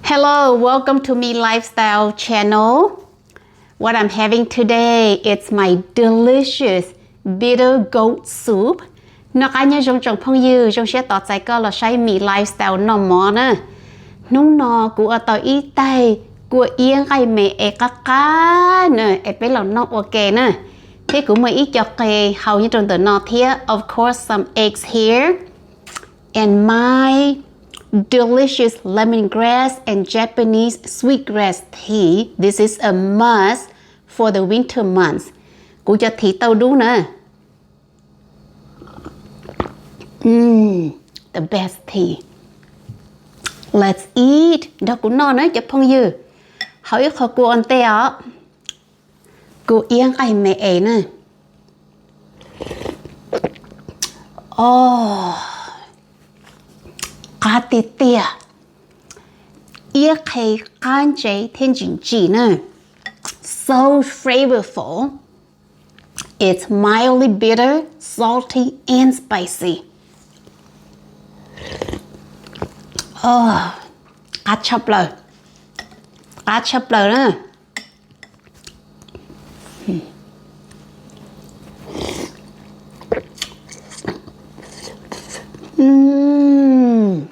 Hello, welcome to Me Lifestyle channel. What I'm having today is my delicious bitter goat soup. Noj qab nyob zoo tsoom phooj ywg, zoo siab tos txais koj los saib Me Lifestyle noj mov na. Hnub no kuv ua tau ib taig kua iab nqaij me es qab qab na es peb los noj ua ke na. Thiab kuv muaj ib co qe hau nyob rau ntawm no thiab, of course, some eggs here. And my delicious lemongrass and Japanese sweetgrass tea. This is a must for the winter months. Kuv cov thiv tauj dub na. Mm, the best tea. Let's eat. Nrog kuv noj na cov phooj ywg. Hau ib qho kua ua ntej os. Kua iab nqaij me es na. Oh, qab tiag tiag. Iab qhe qab ntsev thiab ntsim ntsim na. So flavorful. It's mildly bitter, salty, and spicy. Oh, qab tshaj plaws. Qab tshaj plaws na. Mm.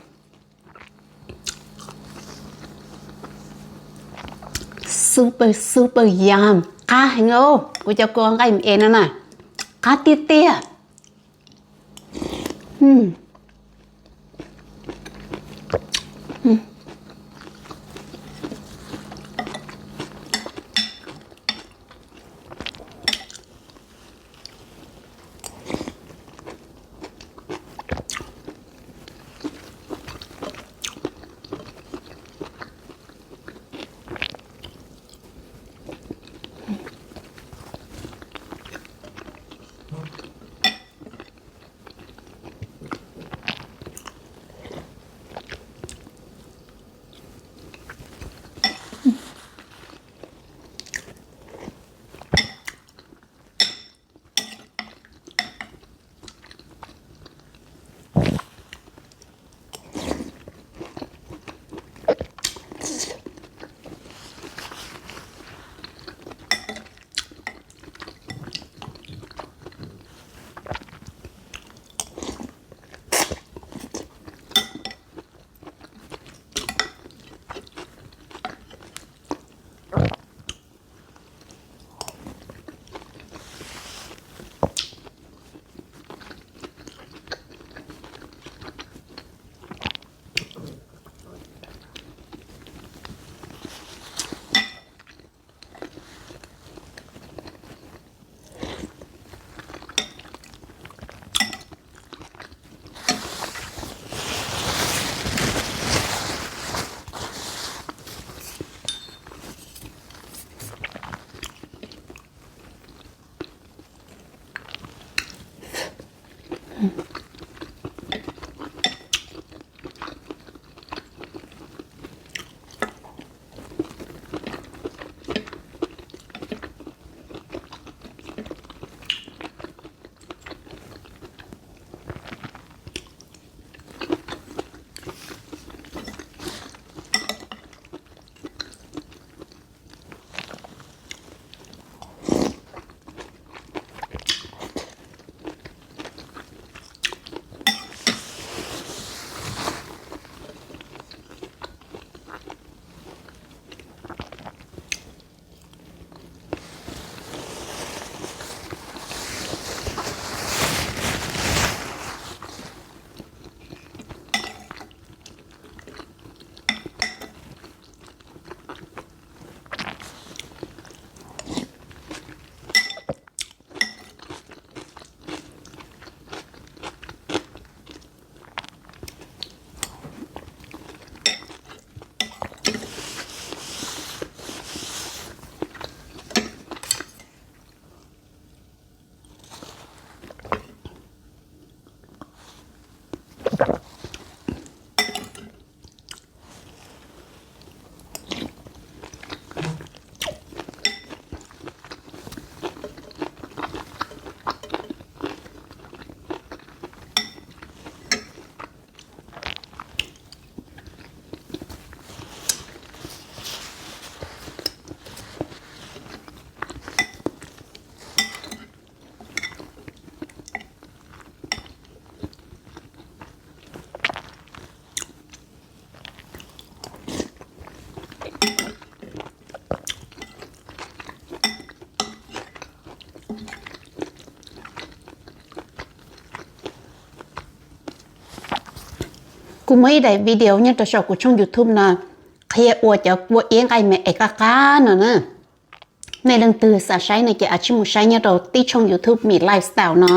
Super, super yum. Qab heev os, kuv cov kua nqaij me es no na. Qab tiag tiag. Kuv muaj ib daim video nyob rau saum kuv tshooj YouTube no qhia ua cov kua iab nqaij me es qab qab no na. Nej leej twg xav saib no ces a tsij mus saib nyob rau tib tshooj YouTube Meet Lifestyle no.